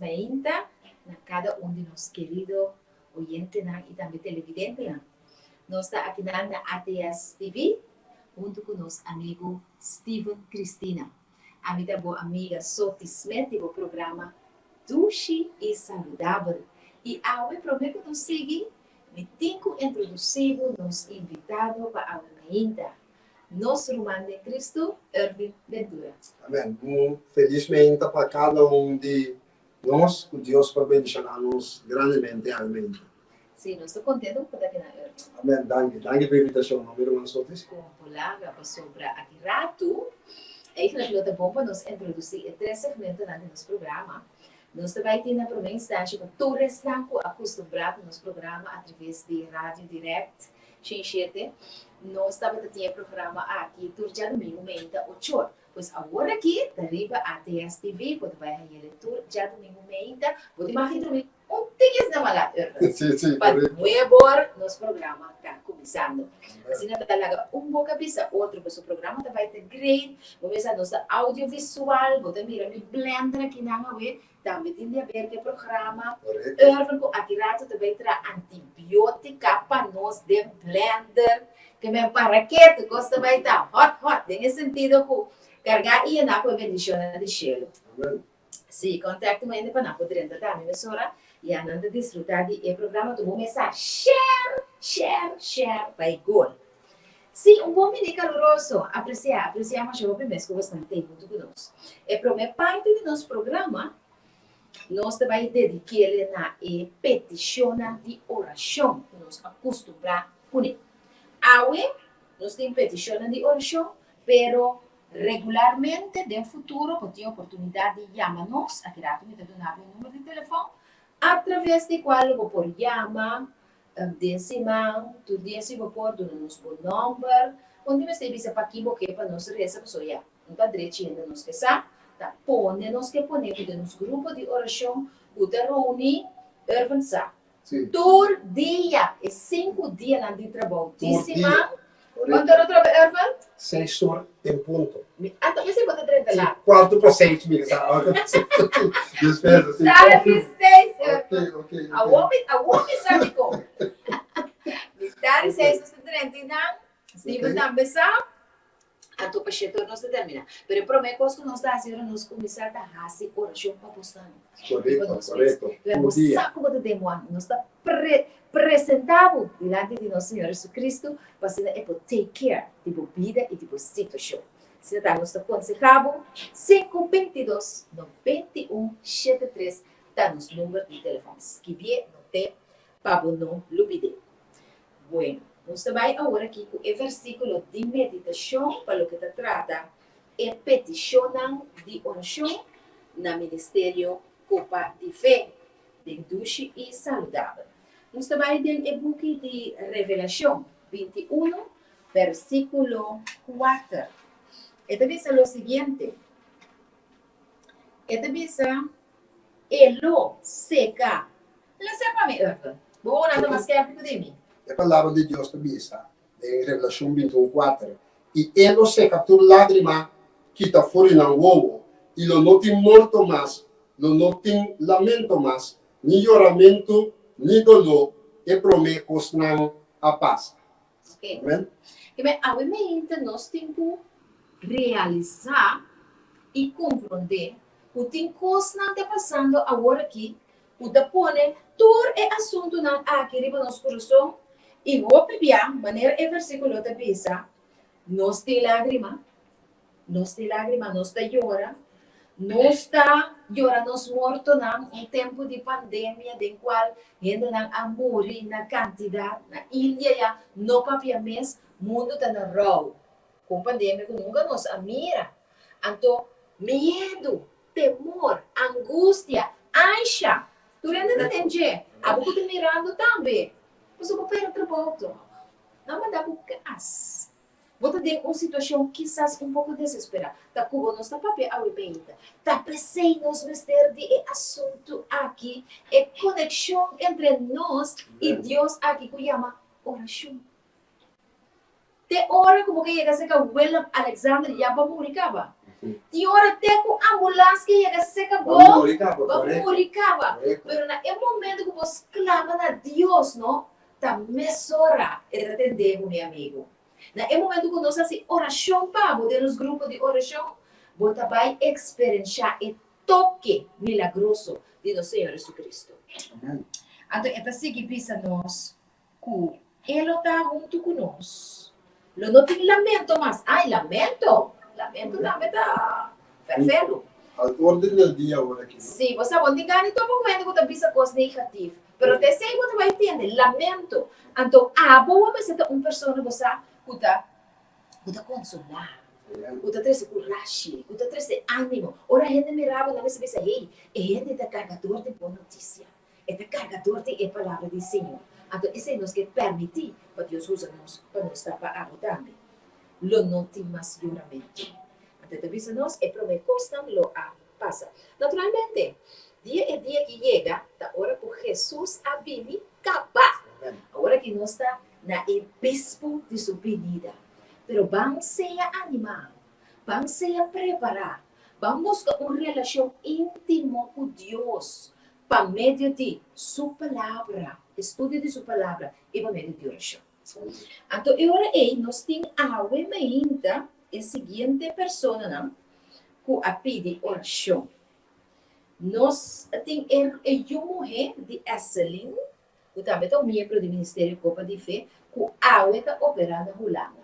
mainta na kada un di nos kerido oyentenan i tambe televidentenan. Nos ta akinan na ATS TV huntu ku nos amigu Steven Cristina. Ami ta bo amiga Soti Smith di bo programa Dushi i Saludabel. I awe promé ku nos sigui, mi tin ku introdusí bo nos invitado pa awe mainta, nos ruman den Cristo, Ervin Ventura. Amen. Un felis mainta pa kada un di nos, ku Dios por bendishoná nos grandemente awe mainta. Sí, nos ta contento cu bo ta keda Erwin. Amen, danki. Danki pa e invitacion, no, mi ruman Sotis. Con polaga pasobra aki ratu, eigenlijk lo ta bon pa nos introduci e tres segmentonan di nos programa. Nos ta bay tin na prome instancia pa tur esnan cu a custumbra cu nos programa a traves di Radio Direct 107. Nos tabata tin e programa aki tur djadomingo meinta ochor. Pues awor aki ta riba ATS TV, bo ta bay hañ'e tur djadomingo meinta. Bo tin mag drumi Un tiki esnan malat, Erwin. Sí, sí, Pa correcto. nuebor nos programa ta kuminsando. Asina ta laga un boka bisa otro, paso programa ta bai ta great. Bo mesa nos ta audiovisual, bo ta mira mi blender akinan awe, tambe tin di haber ku e programa. Correcto. Erwin ku aki rato ta bai traha antibiotika pa nos den blender. Ke men para ketu, kos ta bai ta hot hot, den e sentido ku kargá i yená ku e bendishonnan di shelu. Amen. Si, contact un hende pa nan por drenta tambe mesora ya nan ta disfruta di e programa tu bo mesa share share share pa e gol. Si, un bon bini caluroso, aprecia, aprecia masha hopi mes cu bosnan tey hunto cu nos. E prome parti di nos programa nos ta bay dediquele na e peticionnan di oracion cu nos a custumbra cune. Awe nos tin peticionnan di oracion pero Regularmente den futuro bo tin oportunidat di yama nos, aki rato mi ta duna bo e number di telefòn, atraves di kual lo bo por yama den siman, tur dia si bo por duna nos bo nòmber, kon tin mester bisa paki bo ke pa nos resa pasobra ya no ta drechi hende nos ke sa, ta pone nos ke pone ku den nos grupo di orashon ku ta reuni Irvin sa. Tur dia, e sinku dianan di trabou di siman. Kuantu ora trabou Erwin? Seis or en punto. Mi a ta mester bo ta drenta lat. Kuartu pa seis mi sa. Despues si. Tara di seis Erwin. Awor mi awor mi sa dikon. Mitad di seis nos ta drenta i nan. Steven tambe sa. Anto pa shetor nos ta termina. Pero e prome kos ku nos ta hasi ora nos kuminsá ta hasi orashon pa bosnan. Korekto, korekto. Pero bo sa ku bo ta den moan. Nos ta pre presentá bo dilanti di nos Señor Jesucristo pa asina e por take care di bo bida i di bo situashon. Asina ta nos ta konsehá bo, sinku bintidos 91 shete tres ta nos number di telefòn. Skibié, not'é pa bo no lubid'é. Bueno, nos ta bai awor aki ku e versíkulo di meditashon pa loke ta trata e petishonnan di orashon na Ministerio Kopa di Fe den Dushi i Saludabel. Nos ta bai den e buki di Revelashon 21, versíkulo kuater. E ta bisa lo siguiente, e ta bisa, E lo seka Lesa pa mi, Urkel. Bo wou nan ta mas skerpi ku di mi. E Palabra di Dios ta bisa den Revelashon 21, kuater, I E lo seka tur lágrima kita for di nan wowo, i lo no tin morto mas, lo no tin lamento mas, ni yoramentu, ni doló, e promé kosnan a pasa. Amen. Amen. Awe meinta nos tin ku realisá i komprondé ku tin kosnan ta pasando awor aki ku ta pone tur e asuntunan aki riba nos kurason i hopi bia, manera e versíkulo ta bisa, nos tin lágrima. Nos tin lágrima, nos ta yora. Nos ta yora nos mortonan, un tempu di pandemia den kual hendenan a muri na kantidat. Na India ya no papia mes, mundu ta na rou ku un pandemia ku nunka nos a mira. Anto miedu, temor, angustia, ansha, tur hende ta den dje. Abo ku ta mirando tambe, pasobra bo pera trabou tòg. Nan manda bo kas. Bo ta den un situashon kisas un poko desesperá. Ta ku bo nos ta papia awe beinta. Ta p'esei nos mester di e asuntu aki, e konekshon entre nos i Dios aki ku yama orashon. Te ora ku bo ke yega serka Willem Alexander ya bo a muri kaba. Tin ora te ku ambulans ke yega seka bo, Bo muri kaba, bo korekto. muri kaba. Korekto. Pero na e momento ku bo sklama na Dios, no, ta mesora e ta tende bo, mi amigu. Na e momento ku nos hasi orashon pa bo den nos grupo di orashon, bo ta bai eksperenshá e toke milagroso di nos Señor Jesucristo. Amen. Anto e ta sigui bisa nos ku E lo ta huntu ku nos. Lo no tin lamento mas. Ai, lamento! Lamento tambe ta ferfelu. Al orden del dia awor aki, no? Sí, bo sa, bo no tin gana di topa ku hende ku ta bisa kos negatif. Pero ta esei bo ta bai tende, lamento. Anto abo bo mester ta un persona, bo sa, ku ta ku ta konsolá, ku ta trese kurashi, ku ta trese ánimo. Ora hende mira bo, nan mester bisa, Hey, e hende ta kargador di bon notisia. E ta kargador di e palabra di Señor. Anto esei nos ke permití pa Dios usa nos pa nos ta pa abo tambe. Lo no tin mas yoramentu. Anto e ta bisa nos e promé kosnan lo a pasa. Naturalmente, dia e dia ki yega ta ora ku Hesus a bini kaba. Awor aki nos ta na e bispu di su binida. Pero ban sea animá, ban sea prepará, ban buska un relashon íntimo ku Dios pa medio di Su Palabra, estudio di Su Palabra i pa medio di orashon. Anto e ora ei nos tin awe mainta e siguiente personanan ku a pidi orashon. Nos tin e yu muhé di Esselin, ku tambe ta un miembro di Ministerio Kopa di Fe, ku awe ta operá na Hulanda.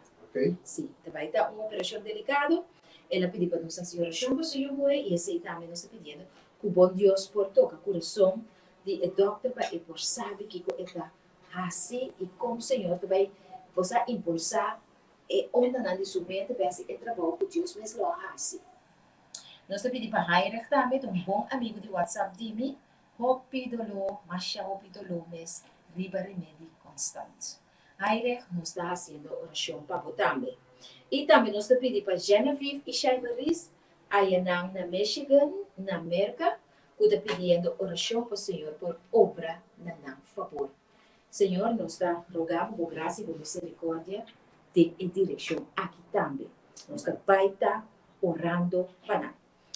Sí, ta bai ta un operashon delikado. El a pidi pa nos hasi orashon pa su yu muhé i esei tambe nos ta pidiendo ku bon Dios por toka kurason di e dòkter pa e por sabi kiko e ta hasi i kon Señor ta bai por sa impulsá e ondanan di su mente pa e hasi e trabou ku Dios mes lo a hasi. Nos ta pidi pa Heinrich tambe, ta un bon amigu di WhatsApp di mi, hopi doló, masha hopi doló mes riba remedi konstant. Heinrich, nos ta hasiendo orashon pa bo tambe. I tambe nos ta pidi pa Genevieve i Shaimaris Ayanan na Michigan, na Merka, ku ta pidiendo orashon pa Señor por obra na nan fabor. Señor, nos ta roga bo bo grasia i bo miserikordia den e direkshon aki tambe. Nos ta bai ta orando pa nan.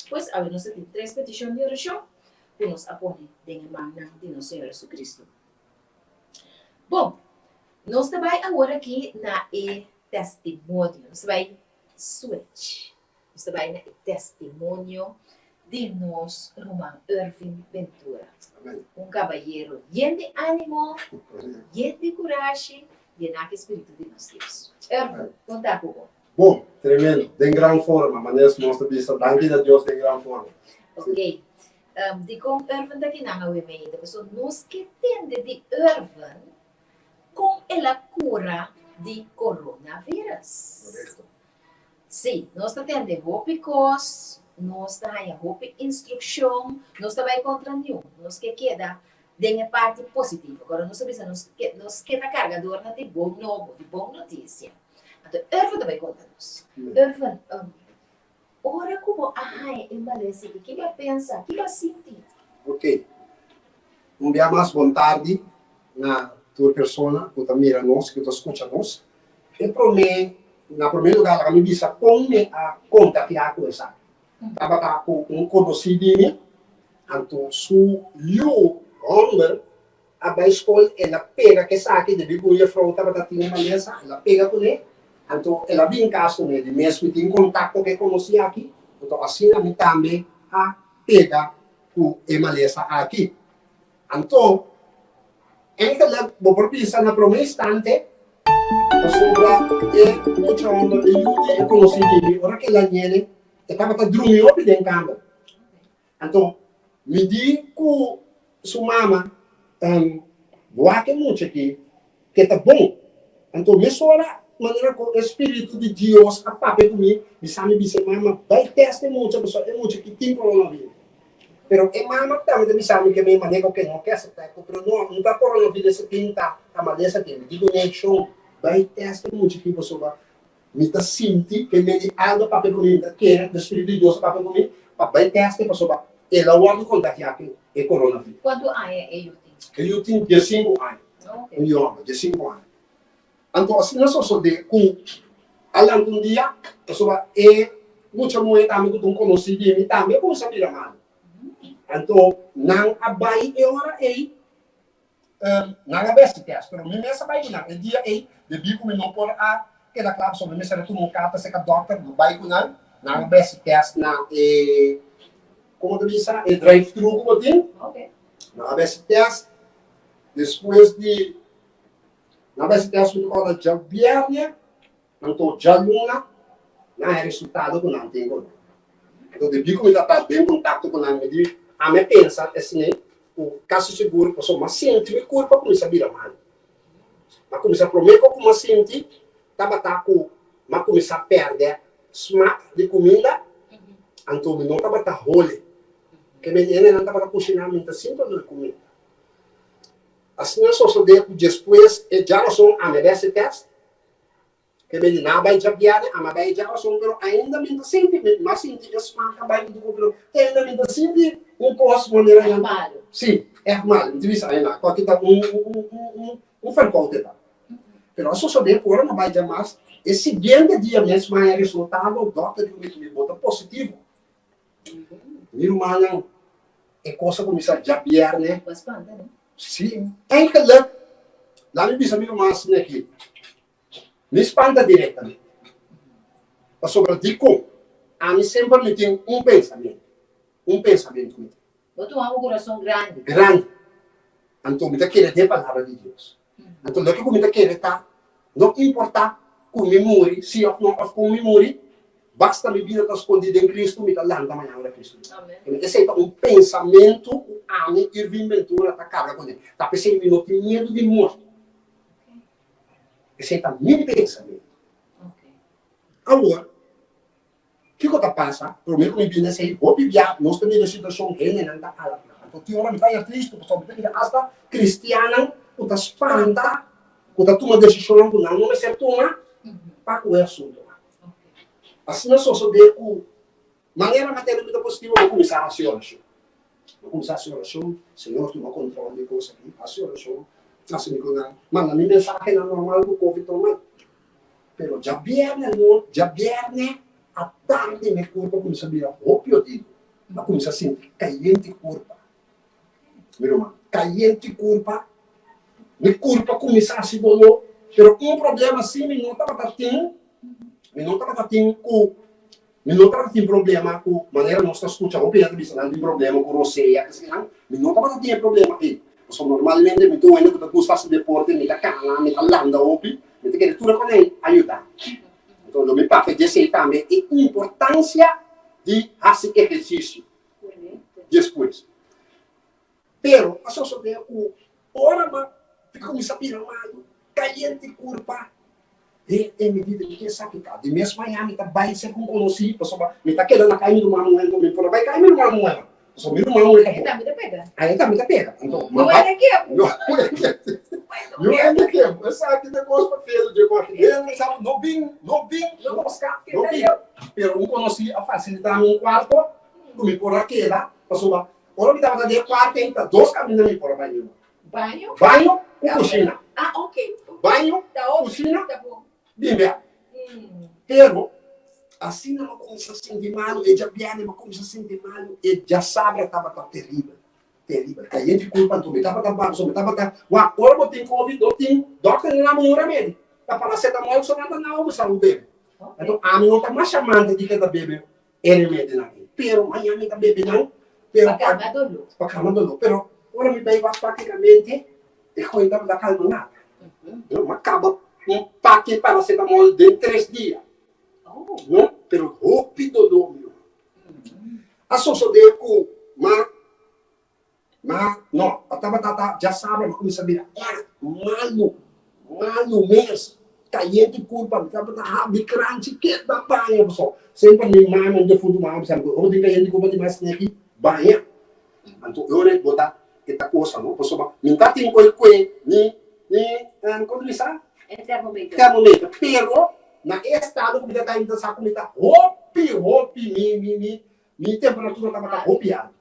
Pues, awe nos ta tin tres petishon di orashon ku nos a pone den e mannan di nos Señor Jesucristo. Bon, nos ta bai awor aki na e testimonio. Nos ta bai switch. Nos ta bai na e testimonio di nos ruman Irvin Ventura. Un kabayero yen di ánimo, yen di kurashi, yená ku e spiritu di nos Dios. Irvin, konta ku bo. Bon, tremendo. Den gran forma, manera nos ta bisa, danki na Dios den gran forma. Ok. Dikon Irvin ta kinan awe meinta? Pasobra nos ke tende di Irvin kon el a kura di coronavirus. Korekto. Sí, nos ta tende hopi kos, nos ta haña hopi instrukshon, nos ta bai kontra niun, nos ke keda den e parti positivo. Kòrda nos a bisa nos ke nos ke ta kargadornan di bon nobo, di bon notisia. Anto Irvin ta bai konta nos. Irvin, ora ku bo a haña e malesa aki, ki bo a pensa, ki bo a sinti? Ok. Un bia mas bon tardi na tur persona ku ta mira nos, ku ta skucha nos. E promé, na promé lugá laga mi bisa kon mi a kontakiá ku esaki. Tabata ku un konosí di mi, anto su yu hòmber a bai skol, el a pega ku esaki debí ku un jefrou tabata tin un malesa, el a pega kuné, anto el a bin kas kuné. Di mes mi tin kontakto ku e konosí aki, anto asina mi tambe a pega ku e malesa aki. Anto, Enkele bo por bisa na prome instante, pasobra e mucha homber, e yu di e konosí di mi, ora ku el a ñene, e tabata drumi hopi den kamber. Anto, mi di ku su mama, Wak e mucha aki, ke ta bon. Anto, mesora manera ku e spiritu di Dios a papia ku mi, mi sa mi bisa e mama, Bai tèst e mucha, pasobra e mucha aki tin koronavirus. Pero e mama tambe ta bisa mi ke mi manera ku no ke aseptá e ku, pero no, no ta koronavirus e tin, ta ta malesa tin. Mi di ku ne, Shon, bai tèst e mucha aki, pasobra mi ta sinti ke mi di algu a papia ku mi, mi ta kere ku e spiritu di Dios a papia ku mi pa bai tèst e, pasobra el a wòrdu kontagiá ku e koronavirus. Kuantu aña e yu tin? E yu tin diesinku aña. Un yòmber, diesinku aña. Anto asina sosodé ku a lanta un dia, pasobra e. mucha muhé tambe ku ta un konosí di mi tambe a kuminsá bira malu. Anto nan a bai e ora ei, nan a besti tèst, pero mi mes a bai ku nan. E dia ei, debí ku mi no por a keda kla pasobra mi mester a tuma un karta serka dòkter, mi bai ku nan, nan a besti tèst na e, komo ta bisa, e drive-thru ku bo tin. Nan a besti tèst, despues di nan a besti tèst mi ta kòrda djabièrnè. Anto djaluna nan e resultado ku nan tin ku nan. Anto debí ku mi ta ta den kontakto ku nan mi di ami a pensa esei ku kasi sigur pasobra mi a sinti mi kurpa kuminsá bira malu. Mi a kuminsá promé ku mi a sinti tabata ku mi a kuminsá pèrdè smak di kuminda anto mi no tabata hole. Ke men hendenan tabata kushiná mi no ta sinti olor di kuminda. Asina sosodé ku despues e djarason ami a bèsè tèst. Ke bini na bai djabièrnè, ama bai djarason, pero ainda mi ta sinti, mi a sinti e smak a bai mi tuko, pero te ainda mi ta sinti un kos manera Ègt malu. Si, ègt malu. Mi ta bisa ai na, ku aki ta un un un un verkoudheid ta. Pero a sosodé ku ora mi a bai djamas, e siguiente dia mes mi a haña resultado, dòkter di ku mi ku mi bo ta positivo. Mi rumannan, e kos a kuminsá djabièrnè. Bo a spanta, no? Si, eigenlijk, laat mi bisa mi ruman asina aki, mi spanta direktamente. Pasobra dikon? Ami semper mi tin un pensamentu, un pensamentu mi tin. Bo tuma bo kurason grandi. Grandi. Anto mi ta kere den palabra di Dios. Anto loke ku mi ta kere ta, no importá ku mi muri, si òf no, òf kon mi muri, basta mi bida ta skondí den Kristu, mi ta lanta mañana ora Kristu bini. Esei ta un pensamentu ku ami, Irvin Ventura, ta karga kuné. Ta p'esei mi no tin miedu di morto. Esei ta mi pensamentu. Awor, Kiko ta pasa? Promé ku mi bini esei, hopi bia nos ta mira e situashon, hendenan ta alarmá. Anto tin ora mi ta haña tristu pasobra mi ta mira asta kristiannan ku ta spanta, ku ta tuma desishonnan ku nan no mester tuma pa ku e asuntunan. Asina sosodé ku manera matera mi ta positivo, mi kuminsá hasi orashon. Mi kuminsá hasi orashon, Señor tuma kontròl di e kos aki. Hasi orashon, hasi mi ku nan manda mi mensahenan normal ku covid normal. Pero djabièrnè no, djabièrnè atardi mi kurpa kuminsá bira hopi odido. Mi a kuminsá sinti kayente kurpa. Mi ruman, kayente kurpa, mi kurpa kuminsá hasi doló. Pero un problema si mi no tabata tin, mi no tabata tin ku, mi no tabata tin problema ku manera nos ta skucha hopi hende ta bisa nan tin problema ku rosea, eseinan, mi no tabata tin e problema ei. Pasobra normalmente mi ta un hende ku ta gusta hasi deporte, mi ta kana, mi ta landa hopi. Mi ta kere tur e konei a yuda. Anto lo mi papia di esei tambe, e importansia di hasi ehersisio despues. Pero a sosodé ku ora mi a kuminsá bira malu, kayente kurpa, den e medida mi ke sa ki ta. Di mes maña mi ta bai serka un konosí, pasobra mi ta keda na kai mi ruman muhé, anto mi por a bai kai mi ruman muhé. Pasobra mi ruman muhé ta Ahí tambe ta pega. Ahí tambe ta pega. Anto, No era kempo. No era kempo. No era kempo. Esaki ta kos pa felu dje kòrti. Hende sa no bin, no bin, no no bin. Pero un konosí a fasilitá mi un kuarto ku mi por a keda, pasobra ora mi tabata den e kuarto ei ta dos kaminda mi por a bai mi ruman. Baño? Baño ku kushina. Ah, ok. Baño, kushina. Bin bèk. Pero, asina mi a kuminsá sinti malu, e djabièrnè mi a kuminsá sinti malu, e djasabra tabata teribel, teribel. Kayente kulpa anto mi tabata bam, so mi tabata wak, ora bo tin covid no tin dòkter no daba un remedi, ta paracetamol so nan ta nau bo sa bo bebe. Anto ami no ta masha amante di keda bebe e remedinan ei, pero mañana mi ta bebe nan, pero Pa kalma doló. Pa kalma doló, pero ora mi bai wak praktikamente e goe tabata kalma nada. No, mi a kaba un paki paracetamol den tres dia. No, pero hopi doló mi. A sosodé ku ma Ma, no, a tabata ta djasabra mi a kuminsá bira ègt malu, malu mes, kayente kurpa, mi tabata habri kranchi keda baña pasobra semper mi mama, mi defuntu mama a bisa mi ku ora bo tin kayente kurpa di mas neki baña. Anto e ora bo ta e ta kosa no, pasobra mi ta tin koi kue ni ni kon ta bisa? E termometer. Termometer, pero na e estado ku mi ta ta mi ta sa ku mi ta hopi hopi mi mi mi mi temperatura tabata hopi alto.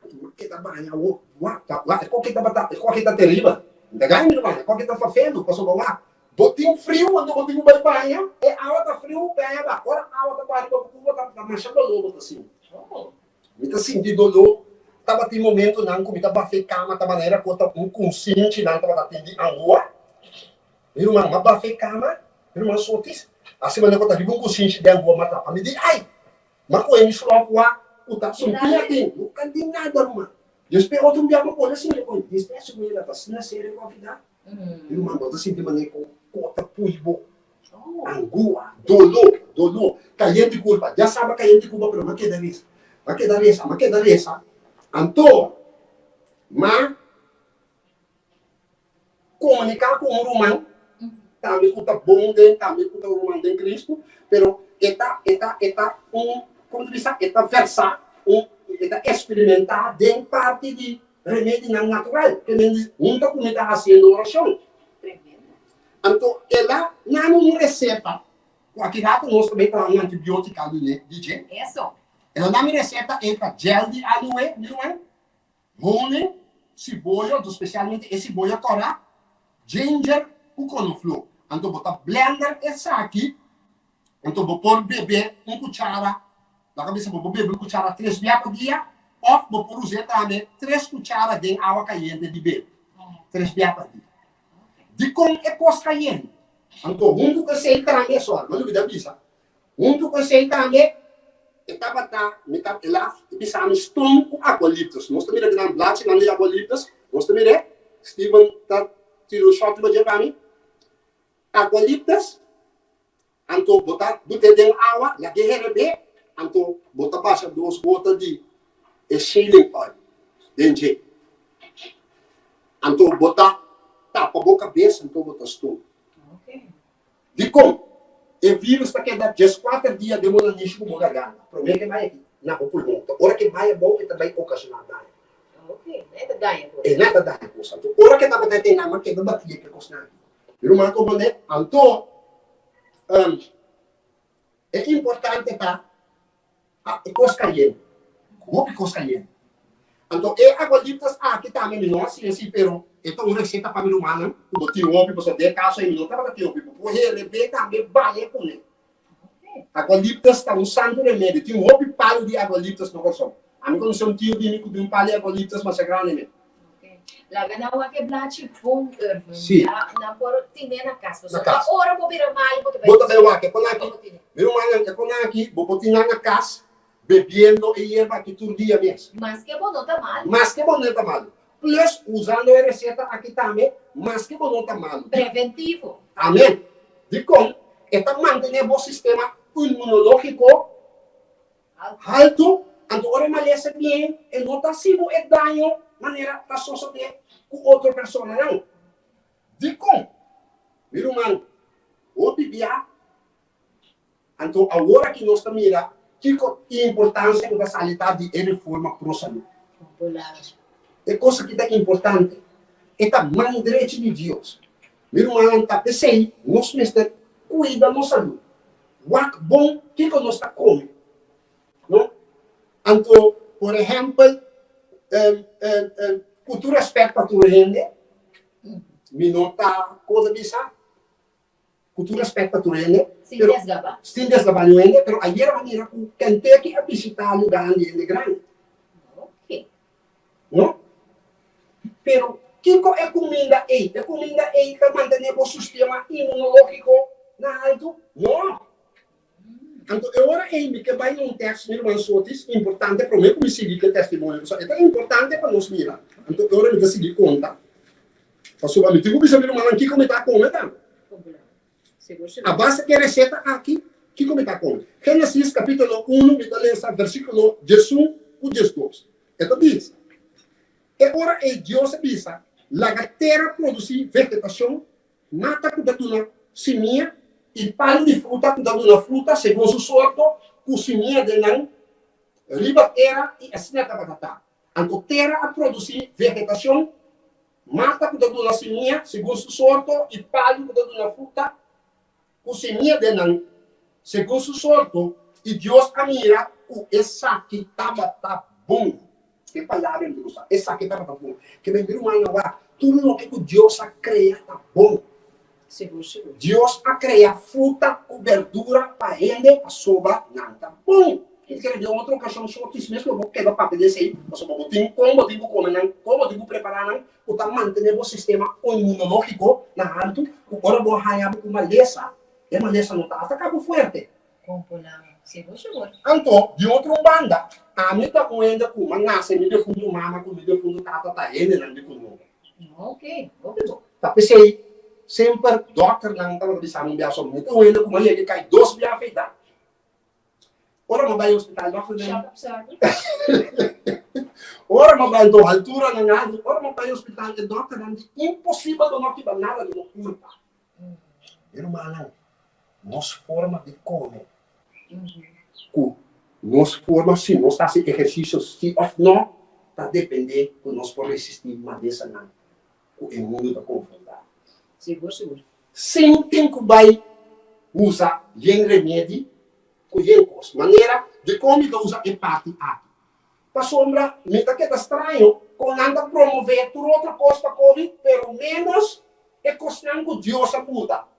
Anto keda baña awor, wak, ta, wak, e koki tabata, e koki ta teribel. Mi ta gana mi ta baña, e koki ta fafendo, pasobra wak, Bo tin friu anto bo tin ku bai baña, e awa ta friu, baña ba. Ora awa ta baha riba bo kurpa ta ta masha doló bo ta sinti. Mi ta sinti doló, tabatin momentonan ku mi ta bafa e kama ta manera ku ta un kunsinchi nan tabata tin di angua. Mi ruman, m'a bafa e kama, mi ruman sotis, hasi manera ku ta riba un kunsinchi di angua m'a trapa. Mi di, ai! M'a kohe mi slòf wak ku ta sumpiña tin, no kan tin nada ruman. Despues otro un bia m'a pone asina, kohe despues su mira ta asina serio ku a bida. Mi ruman, bo ta sinti manera ku ku ta pui bo angua, doló, doló, kayente kurpa. Ya sa bo kayente kurpa, pero m'a keda resa, m'a keda resa, m'a keda resa. Anto m'a komuniká ku un ruman tambe ku ta bon den, tambe ku ta un ruman den Kristu, pero e ta, e ta, e ta un, komo ta bisa, e ta versá, un, e ta eksperimentá den parti di remedinan natural, ke men di hunta ku mi ta hasiendo orashon. Anto el a nami un reseta, ku aki rato nos ta bay traha un antibiotika lune di dje. El a nami reseta e ta gel di aloe, mi ruman, honing, siboyo, anto spesialmente e siboyo kòrá, ginger ku konofló. Anto bo ta blender esaki Anto bo por bebe un kuchara, laga bisa bo por bebe un kuchara tres bia pa dia òf bo por us'é tambe tres kuchara den awa kayente di bebe tres bia pa dia. Dikon e kos kayente? Anto huntu ku esei tambe, sòri, mi a lubida bisa, huntu ku esei tambe e tabata, mi ta, el a bisa mi stom ku agualiptus. Nos ta mira kinan blachinan di agualiptus, nos ta mir'é, Steven ta tira un shòt riba dje pa mi. Agualiptus, Anto bo ta but'é den awa, lag'é herebé, anto bo ta basha dos gota di e shaving oil den dje. Anto bo ta tapa bo kabes, anto bo ta stom. Dikon? E virus ta keda dieskuater dia den bo nanishi ku bo garganta, promé ke bai aki na bo pulmon. Anto ora ke bai abou e ta bai okashoná daño. E na ta daña kos. Anto ora ke tabata e nan, a keda bati e kosnan aki. Mi ruman komprondé? Anto, e importante ta pa e kos kayente, hopi kos kayente. Anto e agualiptas aki tambe mi no a siña si, pero e ta un reseta pa mi rumannan ku bo tin hopi, pasobra den e kaso ei mi no tabata tin hopi. Bo por herebé tambe baña kuné. Agualiptas ta un santu remedio. Tin hopi palu di agualiptas na Kòrsou. Ami konosé un tio di mi ku tin un palu di agualiptas masha grandi men. Laga nan wak e blachi bon, Irvin. Sí. Ya nan por tine na kas. Na Pasobra kas. ora bo bira malu bo ta bai Bo ta bai wak e kon Bo aki. por tine. Mi rumannan, e kon aki bo por tin nan na kas bebiendo e yerba aki tur dia mes. Maske bo no ta malu. Maske bo no ta malu. Plus, usando e reseta aki tambe, maske bo no ta malu. Preventivo. Amen. Dikon? E ta mantené bo sistema inmunológiko haltu, anto ora e malesa bien, e no ta hasi bo e daño manera ta sosodé ku otro personanan. Dikon? Mi ruman, hopi bia Anto awor aki nos ta mira kiko importancia ku ta sali ta di e reforma pro salud. E kos aki ta importante. E ta man drechi di Dios. Mi rumannan ta p'esei nos mester kuida nos salud. Wak bon kiko nos ta kome. No? Anto por ehempel ku tur respet pa tur hende mi no ta kosa bisa. Ku tur respet pa tur hende, Sin pero desgabá. sin desgabá niun hende, pero ayer a mira ku Kentucky a bishitá lugánan di hende grandi. Oke. No? Pero kiko e kuminda ei? E kuminda ei ta mantené bo sistema inmunológiko na haltu? No. Anto e ora ei mi ke bai na un tèks, mi ruman Sotis, importante promé ku mi sigui ku e testimonio, pasobra e ta importante pa nos mira. Anto e ora mi ta sigui konta, pasobra mi tin ku bisa mi rumannan kiko mi ta kome tambe. A base di e reseta aki, kiko mi ta kome? Génesis kapítulo unu, mi ta lesa versíkulo diesun ku diesdos. E ta bisa, E ora ei Dios a bisa, Laga tera produsí vegetashon Mata ku ta duna simia i palu di fruta ku ta duna fruta segun su sorto, ku simia den nan riba tera, i asina tabata ta. Anto tera a produsí vegetashon, mata ku ta duna simia segun su sorto i palu ku ta duna fruta, ku simia den nan segun su sorto, i Dios a mira ku esaki tabata bon. E palabra mi ta gusta, esaki tabata bon. Ke men mi rumannan wak, tur loke ku Dios a krea ta bon. Sigur, sigur. Dios a krea fruta ku berdura pa hende pasobra nan ta bon. Mi ta kere den otro okashon shortis mes lo bo keda papia di esei, pasobra bo tin kon bo tin ku kome nan, kon bo tin ku prepará nan ku ta mantené bo sistema inmunológiko na haltu, ku ora bo haña bo ku malesa, e malesa no ta ataká bo fuerte. Anto, di otro un banda, ami ta un hende ku m'a nase mi defuntu mama ku mi defuntu tata ta hendenan di kunuku. Ta p'esei semper dòkternan tabata bisa mi un bia so, mi ta un hende ku m'a yega kai dos bia afeitá. Ora m'a bai hospital dòkternan Ora m'a bai anto halturanan altu, ora m'a bai hospital e dòkternan di imposibel bo no kiba nada di bo kurpa. Mi rumannan, nos forma di kome ku nos forma si nos ta hasi ehersisio si òf no ta dependé ku nos por resistí malesanan ku e mundu ta konfrontá. Sigur, sigur. Sin tin ku bai usa yen remedi ku yen kos. Manera dikon mi ta usa e parti aki? Pasobra mi ta keda straño kon nan ta promové tur otro kos pa covid pero ménos E kosnan ku Dios a buta,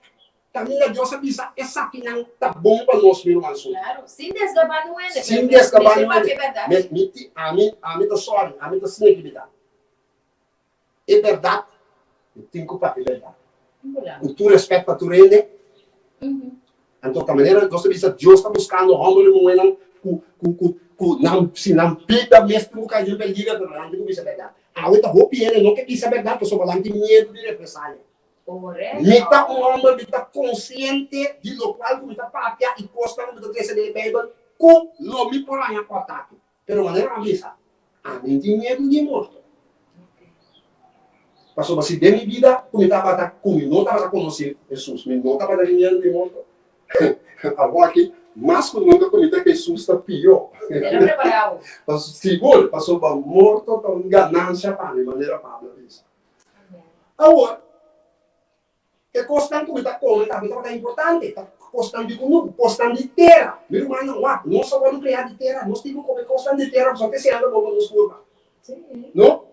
kaminda Dios a bisa esakinan ta bon pa nos, mi ruman Suzy. Claro, sin desgabá nu hende, Sin pero mi desgabá mester nu papia hende. bèrdat. Mi, mi ti, ami, ami ta sòri, ami ta sneki mi ta. E bèrdat, mi tin ku papia bèrdat. Ku tur rèspèt pa tur hende. Anto ta manera nos ta bisa Dios ta buskando hòmber i muhénan ku, ku, ku, ku nan, si nan bida mes tin ku kai den peliger, pero nan tin ku bisa bèrdat. Awe ta hopi hende no ke bisa bèrdat pasobra nan tin miedu di represalia. Mi ta un hòmber, mi ta konsiente di lokual ku mi ta papia i kosnan ku mi ta trese den e Beibel ku lo mi por haña ku atake. Pero manera a bisa, ami tin miedu di morto. Pasobra si den mi bida ku mi tabata ku mi no tabata konosé Hesus, mi no tabata tin miedu di morto. Awor aki, mas ku nunka ku mi ta Hesus ta pió. El a prepará bo. Sigur, pasobra morto ta un ganansha pa mi, manera Pablo a bisa. Awor, E kosnan ku mi ta kome tambe tabata importante, ta kosnan di kunuku, kosnan di tera. Mi rumannan, wak, nos a wòrdu kreá di tera, nos tin ku kome kosnan di tera pasobra te siendo bon pa nos kurpa. No?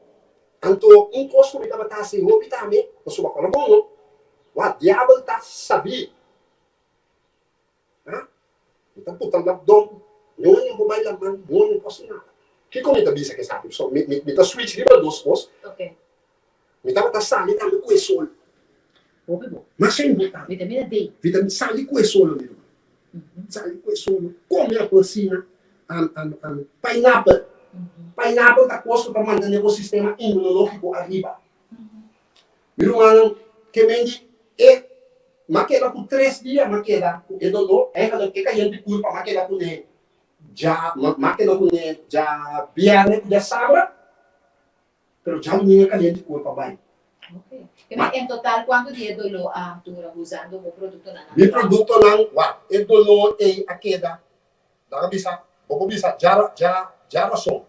Anto, un kos ku mi tabata hasi hopi tambe, pasobra kòrda bon no, wak, diabel ta sabí. Ha? Mi ta puta labdon, ñoño por bai laman, ñoño por hasi nada. Kiko mi ta bisa ku esaki? Pasobra mi, mi, mi ta switch riba dos kos. Okay. Mi tabata sali tambe ku e sol. Hopi bo. Masha importante. Vitamina D. Vitamina, sali ku e solo, mi ruman. Sali ku e solo, kome apelsina, um, um, um, pineapple. Pineapple ta kos ku ta mantene bo sistema inmunológiko ariba. Mi rumannan, ke men di e m'a keda ku tres dia m'a keda ku e doló, eigenlijk e kayente kurpa m'a keda kuné dja m'a keda kuné djabièrnè ku djasabra, pero djadumingu e kayente kurpa bai. Ok. Ke men en total kuantu di e doló a dura usando bo produktonan Mi natural? produktonan, wak, e doló ei a keda Nan a bisa, Bo por bisa dja dja djarason.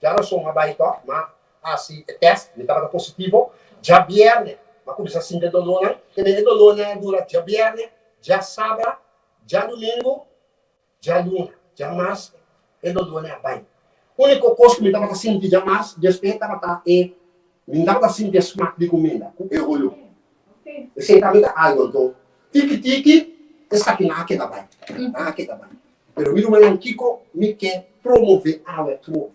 Djarason a bai tòg, m'a hasi e tèst, mi tabata positivo. Djabièrnè m'a kuminsá sinti e dolónan. Tene e dolónan a dura djabièrnè, djasabra, djadumingu, djaluna. Djamars e dolónan a bai. Úniko kos ku mi tabata sinti djamars despues tabata e mi tabata sinti e smak di kuminda ku e holó. Esei tambe ta algu anto tiki tiki esakinan a keda bai, nan a keda bai. Pero mi rumannan kiko mi ke promove awe atrobe?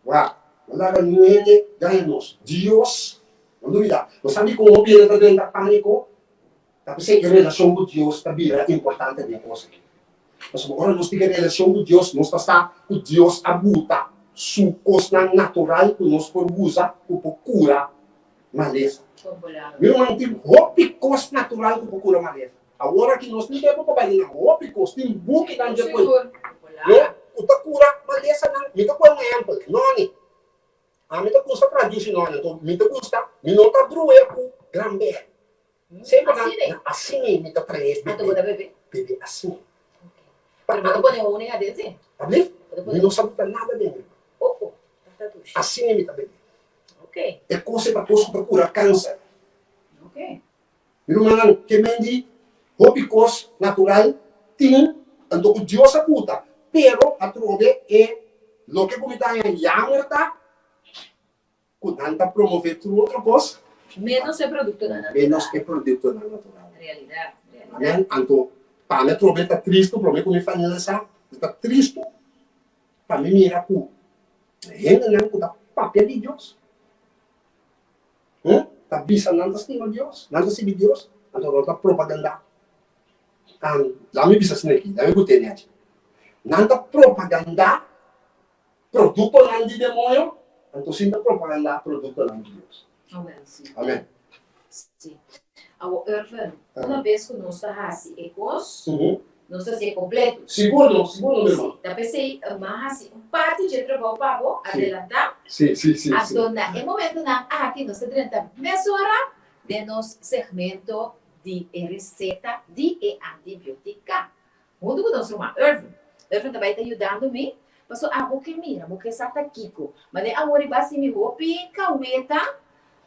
Wak, no laga niun hende gaña nos. Dios, no lubida, nos sa dikon hopi hende ta drenta pániko? Ta p'esei e relashon ku Dios ta bira importante den kos aki. Pasobra ora nos tin e relashon ku Dios, nos ta sa ku Dios a buta su kosnan natural ku nos por usa ku por kura malesa. Mi ruman, tin hopi kos natural ku por kura malesa. Awor aki nos tin tempu pa bai den nan hopi kos. Tin bukinan dje koe no ku ta kura malesanan. Mi ta pone un ehèmpel, noni. Ami ta gusta tradusi noni, anto mi ta gusta, mi no ta bru'e ku granber. Semper nan Así así mi ta trae Anto bo ta bebe? Bebe así. Pero bo ta pone honing aden sí? Alblief? Mi no sa buta nada den mi. Oh oh, ta dushi. Así mi ta bebe. Ok. E kos ei ta kos ku ta kura kanser. Ok. Mi rumannan, ke men di hopi kos natural tin anto ku Dios a buta, pero atrobe e loke ku mi ta haña yamer ta ku nan ta promove tur otro kos. Ménos e produktonan natural. Ménos e produktonan natural. Realidat, realidat. Amèn. Anto, pa mi atrobe ta tristu, promé ku mi finalisá, mi ta tristu pa mi mira ku hendenan ku ta papia di Dios, ta bisa nan ta stima Dios, nan ta sirbi Dios, anto nan ta propagandá. Laat mi bisa asina aki, laat mi bot'é nechi. Nan ta propagandá produktonan di demoño, anto sin ta propagandá produktonan di Dios. Amen, sí. Amen. Sí. Awor, Irvin, una bes ku nos ta hasi e kos, nos ta hasié kompleto. Sigur no, sigur no, mi hermano. Sí, ta p'esei mi a hasi un parti dje trabou pa bo, adelantá. Sí, sí, sí, sí. Anto na e momentonan aki nos ta drenta mesora den nos segmento di e reseta di e antibiotica. Huntu ku nos ruman Irvin. Irvin ta bai ta yudando mi, paso abo ke mira, bo ke sa ta kiko. Mane awor riba si mi hopi kaweta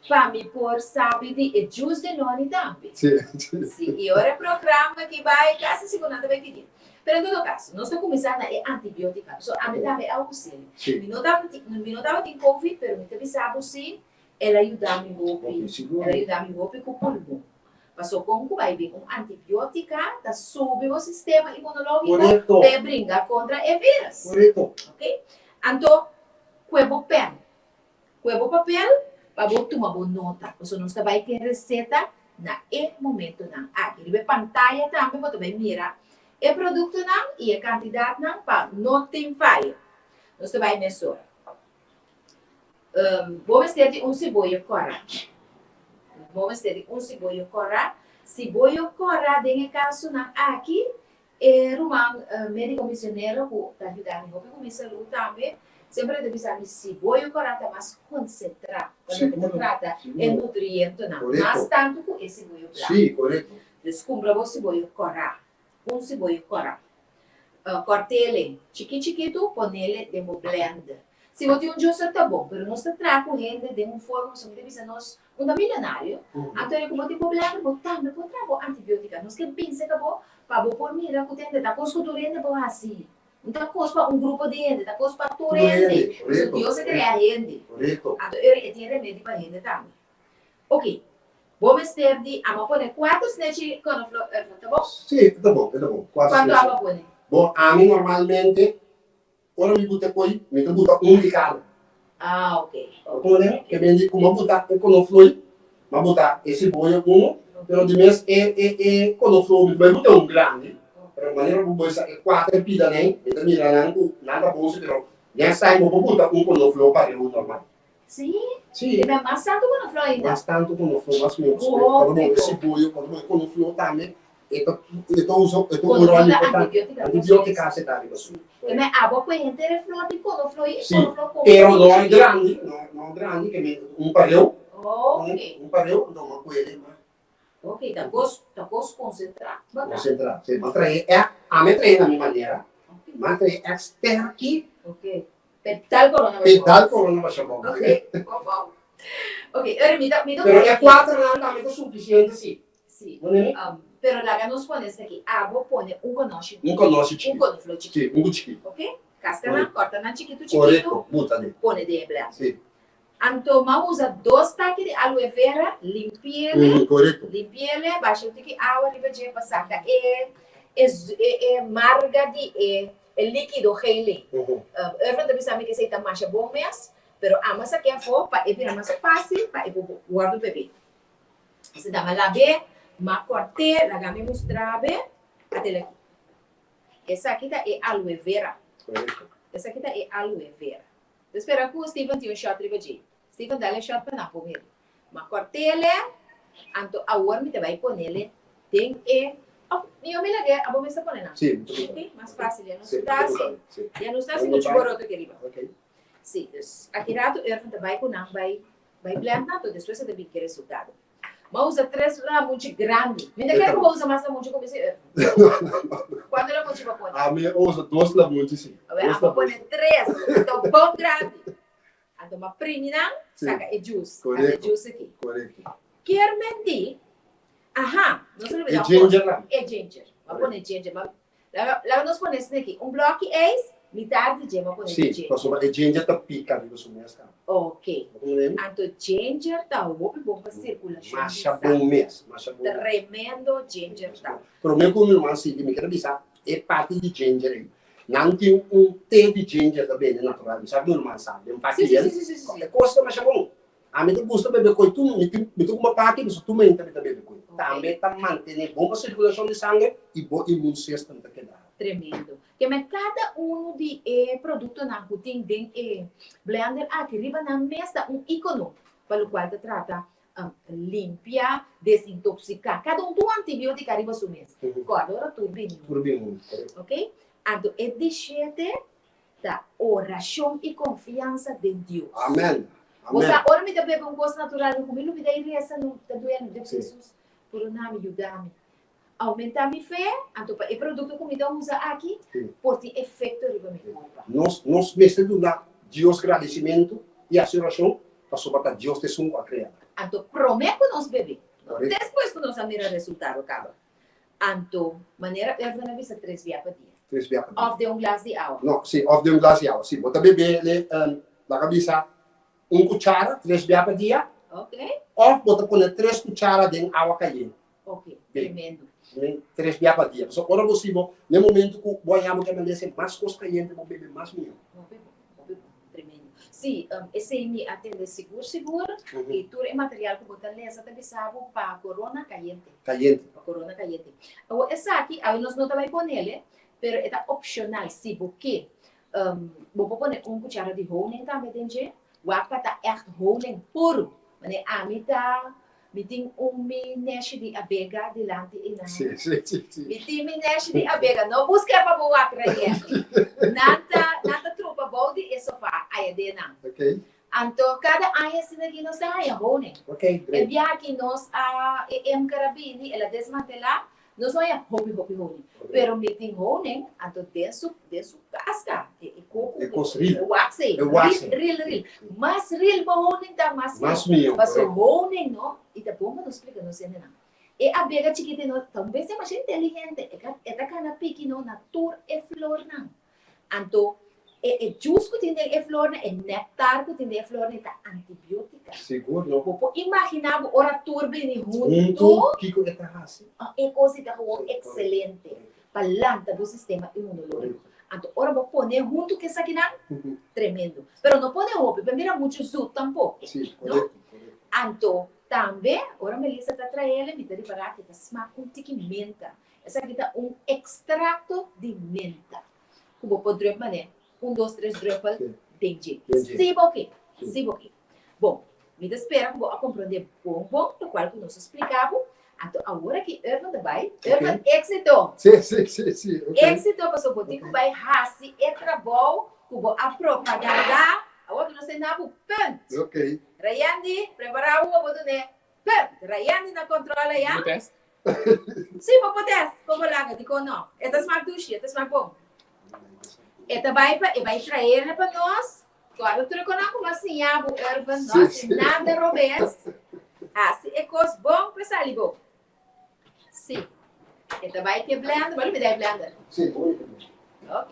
pa mi por sabi di e juice di noni tambe. Sí, Sí, i ora e programa ki bai kasi sigur nan ta bai pidi. Pero en todo kaso, nos ta kuminsá na e antibiotica. Paso ami tambe a us'el. Mi no tabatin, mi no tabatin covid, pero mi ta bisa bo si El a yuda mi hopi. El a yuda mi hopi ku pulmon. Paso kon ku bai bin un antibiotika ta subi bo sistema imunológiko p'e bringa kontra e virus. Ok. Anto kue bo pèn, kue bo papel pa bo tuma bo nota. Paso nos ta bai ku e reseta na e momentonan aki. Riba e pantaya tambe bo ta bai mira e produktonan i e kantidatnan pa no tin fayo. Nos ta bai mesora. Bo mester di un siboyo kòrá. Bo mester di un siboyo kòrá. Siboyo kòrá den e kasonan aki, e ruman médiko misionero ku ta yuda mi hopi ku mi salú tambe, semper e ta bisa mi siboyo kòrá ta mas konsentrá pa loke ta trata e nutrientonan, mas tantu ku e siboyo blanku. Dus kumpra bo siboyo kòrá. Un siboyo kòrá. Kòrt'ele chiki chikitu, ponele den bo blender. Si bo tin un juicer ta bon, pero nos ta traha ku hende den un forma pasobra mi ta bisa nos un ta milionario, anto ku bo tin bo blender bo tambe por traha bo antibiotika. Nos ke binse ka bo pa bo por mira ku tende ta kos ku tur hende por hasi. No ta kos pa un grupo di hende, ta kos pa tur hende. Pasobra Dios a krea hende. Anto e tin remedi pa hende tambe. Ok, bo mester di amo pone kuater snechi konoflor erva, ta bon? Sí, ta bon, ta bon. Kuater Kuantu snechi. abo pone? Bon, ami normalmente ora mi buta koi, mi ta buta un di kada. Ah, ok. Bo pone, ke men di ku mi a buta e konoflor, mi a buta e siboyo unu, pero di mes e e e konoflor mi ta bai buta un grandi, pero manera ku bo sa e kuater pidanan, mi ta mira nan ku nan ta bon si, pero next time bo por buta un konoflor pareu normal. Sí? Sí. E ta mas tantu ku no flor ainda? Mas tantu ku no flor, mas mihó. Cuando bo e siboyo, cuando bo e kono flor tambe, e ta e ta usa e ta un ròl importante. Antibiótika se ta riba su. E me abo ku e henter e flor di kono flor i Sí, kono flor komo pero no e grandi, no no grandi, ke men un pareu. Ok. Un pareu, anto bo a kuele ma. Ok, ta kos ta kos konsentrá bata. Konsentrá, sí. Bo a trae e, ami a trae na mi manera. Mi a trae e sterki. Ok. Pedal corona basha bou. Pedal corona basha bou. Ok, bon bon. Ok, ora mi ta mi ta Pero e kuaternan tambe ta sufisiente si. Si. No nene? Pero laga nos pone esaki. Abo pone un konoshi. Un konoshi chikitu. Un konofló chikitu. Si, un chikitu. Ok, kaskanan, kòrta nan chikitu chikitu. Korekto, buta den. Pone den e blender. Si. Anto m'a usa dos taki di aloe vera, limpiele, Korekto. limpiele, basha un tiki awa riba dje pa saka e e e marga di e E likido gele. Irvin ta bisa mi ku esei ta masha bon mes, pero amo a sak'é afó pa e bira mas fásil pa e por wòrdu bebé. Esei ta, m'a lab'é, m'a kòrt'é, laga mi mustra be, atel aki. Esaki ta e aloe vera. Esaki ta e aloe vera. Ta spera ku Steven tin un shòt riba dje. Steven dal e shòt pa nan por mira. Ma kòrt'ele, anto awor mi ta bai ponele den e, òf mihó mi lag'é abo mes ta pone nan. Sí, mi ta pone. Ok, mas fásil, ya nos Sí, ta mi ta hasi, pone, sí. ya nos ta hasi muchu boroto aki riba. Ok. Sí, dus aki rato Irvin ta bai ku nan bai bai blend nan, anto despues e ta bin ku e resultado. M'a usa tres lamunchi grandi. Mi ta kere ku bo usa mas lamunchi ku mi si, Irvin. Kuantu lamunchi bo a pone? Ami a usa dos lamunchi, sí. Awor, abo a pone tres, anto bon grandi. Anto m'a primi nan, saka e juice. Saka e juice aki. Korekto. Kier men di, aha, nos a lubida E un kos. ginger nan. E ginger. M'a pone ginger. Ma, laga, laga nos pone esaki. Un blòki ijs, Mitar di dje bo a pone di Sí, ginger. pasobra e ginger ta pica riba su mes kaba. Ok. Bo comprende mi? Anto ginger ta hopi bon pa sirkulashon di Masha sangre. bon mes, masha bon mes. Tremendo ginger ta. Prome ku mi ruman sigui, mi kere bisa e parti di ginger ei. Nan tin un te di ginger ta bende natural. Mi sa ku mi ruman sa, den Sí, paki sí, el. sí, sí, sí, sí. E kos ta masha bon. Ami ta gusta bebe koi tur, mi tin mi ta kuma paki pasobra tur mainta mi ta bebe koi. Ok. Tambe ta mantene bon bo sirkulashon di sangre i bo imun system ta keda. Tremendo. Ke men kada unu di e produktonan ku tin den e blender aki riba nan mes ta un ikono pa lokual ta trata limpia, desintoksiká. Kada un tur antibiotika riba su mes. Kòrda ora tur bini huntu. Tur bini huntu, korekto. Ok. Anto e di shete ta orashon i konfiansa den Dios. Amen. Bo Amen. sa ora mi ta bebe un kos natural ku mi lubida i resa no ta duel mi. Dios Hesus, pordona mi, yuda mi. Aumenta mi fe, anto pa e produkto ku mi ta usa aki por tin efekto riba mi kurpa. Nos nos mester duna Dios gradisimentu i hasi orashon pasobra ta Dios ta esun ku a krea nan. Anto promé ku nos bebe, no despues ku nos a mira resultado kaba. Anto manera Erwin a bisa tres bia pa dia. Tres bia pa dia. Òf den un glas di awa. No, si, òf den un glas di awa. Si bo ta bebe le laga bisa un kuchara tres bia pa dia. Ok. Òf bo ta pone tres kuchara den awa kayente. Ok, tremendo. Men, tres bia pa dia. Pasobra ora bo si bo, n'e momento ku bo haña bo ke malesa, mas kos kayente bo bebe, mas mihó. Hopi bon, hopi bon, tremendo. Sí, esei mi a tende sigur sigur, i tur e material ku bo ta lesa ta bisa bo pa corona kayente. Kayente. Pa corona kayente. Awor esaki, awe nos no ta bai ponele, pero e ta opshonal, si bo ke. Bo por pone un kuchara di honing tambe den dje, wak pa ta ègt honing puru. Manera ami ta Mi tin un mi neshi di abega dilanti i nan. Sí, sí, sí, sí. Mi tin mi neshi di abega. No buska pa bo wak Rayén. Nan ta, nan ta trupa bou di e sofa aya den nan. Ok. Anto kada aña asina aki nos ta haña honing. Ok, E great. biaha ki nos a e Emker a bini, el a desmantelá, Nos no haya hopi hopi honing, pero mi tin honing anto den su den su casca, e e coco, E cos ril. e wax ei, E wax ei. ril ril. Mas ril bo honing ta mas Mas mihó. mihó, Paso correcto. honing no, i ta bon pa nos splica nos hendenan. E abega chikito no ta un bestia masha inteligente, e ka e ta cana piki no na tur e flornan. Anto e e juice ku tin den e flornan, e nectar ku tin den e flornan ta antibiotica. Sigur no. Bo por imagina bo ora tur bini huntu. Huntu kiko e ta hasi? E kos ei ta gewoon excelente pa lanta bo sistema inmunologico. Anto ora bo pone huntu ku esakinan, tremendo. Pero no pone hopi, pa mira muchu zoet tampoco. Si, No? korekto, korekto. Anto tambe ora Melissa ta traele mi ta ripara ku e ta smak un tiki menta. Esaki ta un ekstrakto di menta ku bo por drup manera un, dos, tres drùpel den dje. Si bo ke, si bo ke. Bon, mi ta spera ku bo a komprondé bon bon lokual ku nos a splika bo. Anto awor aki Irvin ta bai. Irvin, éksito! Sí, sí, sí, sí. Okay. Éksito pasobra bo tin ku bai hasi e trabou ku bo a propagandá. Awor ku nos ta na bo punt. Okay. Rayandi, prepará bo pa bo dun'é punt. Rayandi na kontrola ya. Sí, bo por test, por bo laga, dikon no? E ta smak dushi, e ta smak bon. E ta bai pa, e bai traerle pa nos. Kòrda tur e konan ku mi a siña bo, Irvin, no hasi nada robes. Hasi e kos bon pa e sali bon. Sí. E ta bai ke blender, bo lubida e blender? Sí, bo lubida e blender. Ok.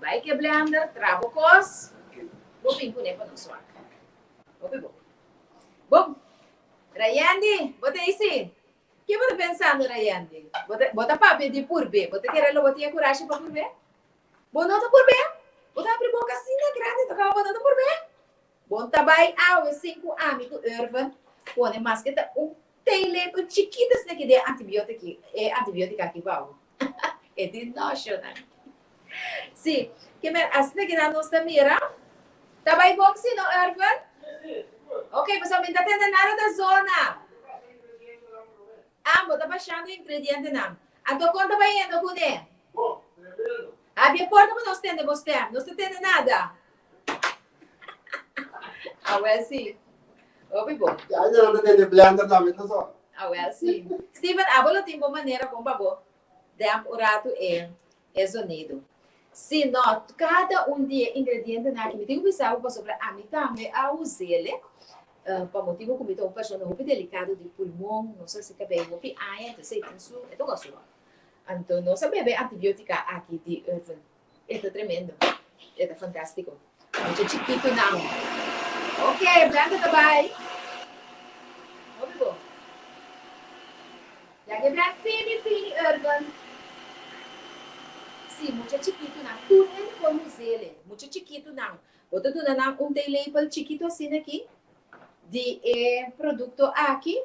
Bai ke blender, tra bo kos, bo bin kuné pa nos wak. Hopi bon. Bon, Rayendi, bo ta isi? Ke bo ta pensando, Rayendi? Bo ta, bo ta papia di purb'é. Bo ta kere lo bo tin e kurashi pa purb'é? Bo no ta purb'é? Bo ta abri boka asina grandi tokaba bo no ta purb'é? Bon ta bai awe sin ku ami ku Irvin pone maske ta un theelepel chikito asina ki den antibiotik, e antibiotika aki bou. E di noshonan. Sí, ke men asina ki nan nos ta mira. Ta bai bon si no, Ervin? Ok, pasobra mi ta tende nada ta zona. Ah, bo ta bashando ingredientenan. Anto kon ta bai yendo kuné? Habri e porta pa nos tende bo stem. Nos ta tende nada. Awel sí. Hopi bon. Ya, ya no ta tende blender tambe, no so. Awel sí. Steven, abo lo tin bo manera kon pa bo Demp un ratu e e zonido. Si no, kada un di e ingredientenan aki mi tin ku bisa bo pasobra ami tambe a us'el pa motibu ku mi ta un persona hopi delikado di pulmon, nos a sika bei hopi aña, entonces e tin su, e ta gosa ròl. Anto nos a bebe antibiotika aki di Irvin. E ta tremendo. E ta fantástiko. Mucha chikitonan. Ok, Blanca ta bai. Hopi bo. Laga e blend fini fini Urban. Si, mucha chikitonan. Tur hende por us'el. Mucha chikitonan. Bo ta duna nan un theelepel chikito asina aki di e produkto aki.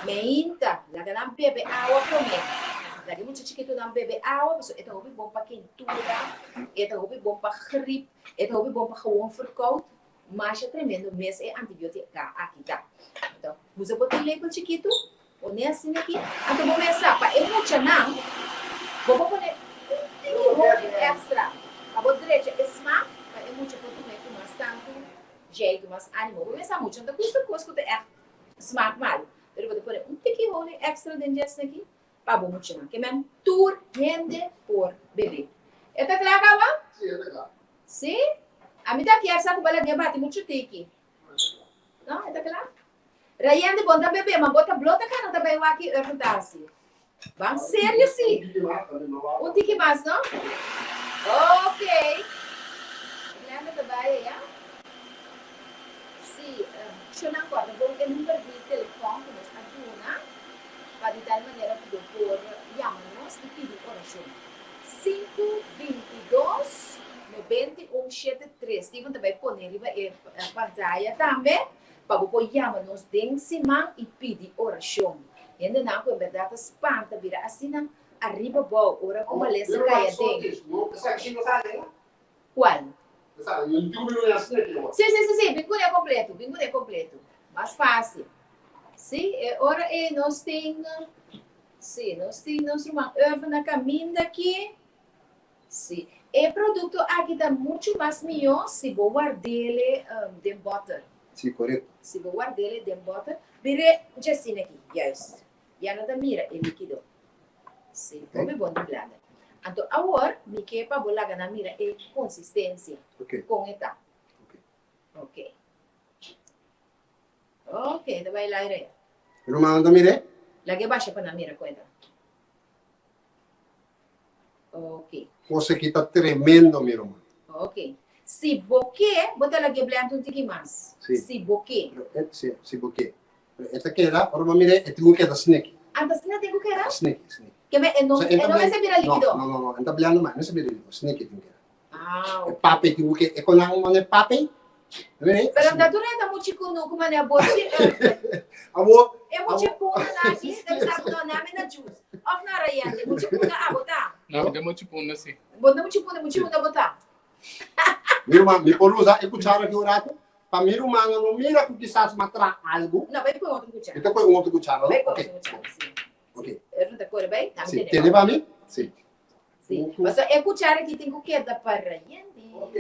Meinta, laga nan bebe awa promé. Laga e mucha chikitonan bebe awa pasobra e ta hopi bon pa kentura, e ta hopi bon pa grip, e ta hopi bon pa gewoon verkoud. Masha tremendo mes e antibiotica aki ta. Anto, usa bo theelepel chikitu, pone asina aki. Anto bo mesa pa e muchanan, bo por pone un tiki honing extra pa bo drecha e smaak pa e mucha por tum'é ku mas tantu jeitu, mas animo. Bo mesa mucha no ta gusta kos ku ta ègt smaak malu, pero bo ta pone un tiki honing extra den dje asina aki pa bo muchanan. Ke men tur hende por bebe. E ta kla kaba? Sí, e ta kla. Sí? Ami ta kier sa ku bo a laga bati muchu tiki. No, e ta kla? Rayende bon ta bebe, ma bo ta blo ta kana ta bai wak ki Irvin ta hasi. Ban serio si. Un tiki mas, no? Ok. Glenda ta bai aya. Sí, shonan kòrda bon e number di telefòn ku nos a duna pa di tal manera ku bo por yama nos i pidi orashon. Sinku 22 91 73. Steven ta bai pone riba e pantaya tambe. Pa bo por yama nos den siman i pidi orashon. Hendenan ku en bèrdat ta spanta bira asina ariba bou ora ku malesa kai aden. Kual? Sí, sí, sí, sí, bin kuné kompleto, bin kuné kompleto. Mas fásil. Sí, e ora ei nos tin, sí, nos tin nos ruman Irvin na kaminda aki. Sí, e produkto aki ta muchu mas mihó si bo ward'ele den bòter. Sí, korekto. Si bo ward'ele den bòter, bir'é dje asina aki, juist. Ya no ta mira e líkido. Sí, hopi bon di blada. Anto awor mi ke pa bo laga nan mira e konsistensia, kon e ta. Ok. Ok, ta bai laira ya. Ruman ta mir'é? Lag'é basha pa nan mira kon e ta. Ok. Kos aki ta tremendo mi ruman. Ok. Si bo ke, bo ta lag'é blend un tiki mas. Si. Si bo ke. Pero e, si, si bo ke. Pero e ta keda, ora bo mir'é, e tin ku keda sneki. Anta asina tin ku keda? Sneki, sneki. Ke men e no, So, e e ta no blend, mester bira no, likido? no, no, no, e ta blend mas, e mester bira likido, sneki tin keda. Ah, E ok. pape tin ku ke, e kon nan manda e pape, Mire, Pero ta tur reta muchi kunuku mane bo si Abo, E muchi punda na aki, ta bisa ku no nami na juice. Of na rayente, muchi punda abo ta. No, mi ta muchi punda si. Bo ta muchi punda, muchi punda bo ta. Mi ruman, mi por usa e kuchara aki un ratu? Pa mi rumannan no mira ku kisas mi a traha algu. No, bai poi otro kuchara. Mi ta poi un otro kuchara, no? Bai poi Ok. otro kuchara, si. Ok. Erwin ta kore bai, nami Si, tene tene pa. pa mi? Si. Si. Pasobra e kuchara aki tin ku keda pa rayente. Ok.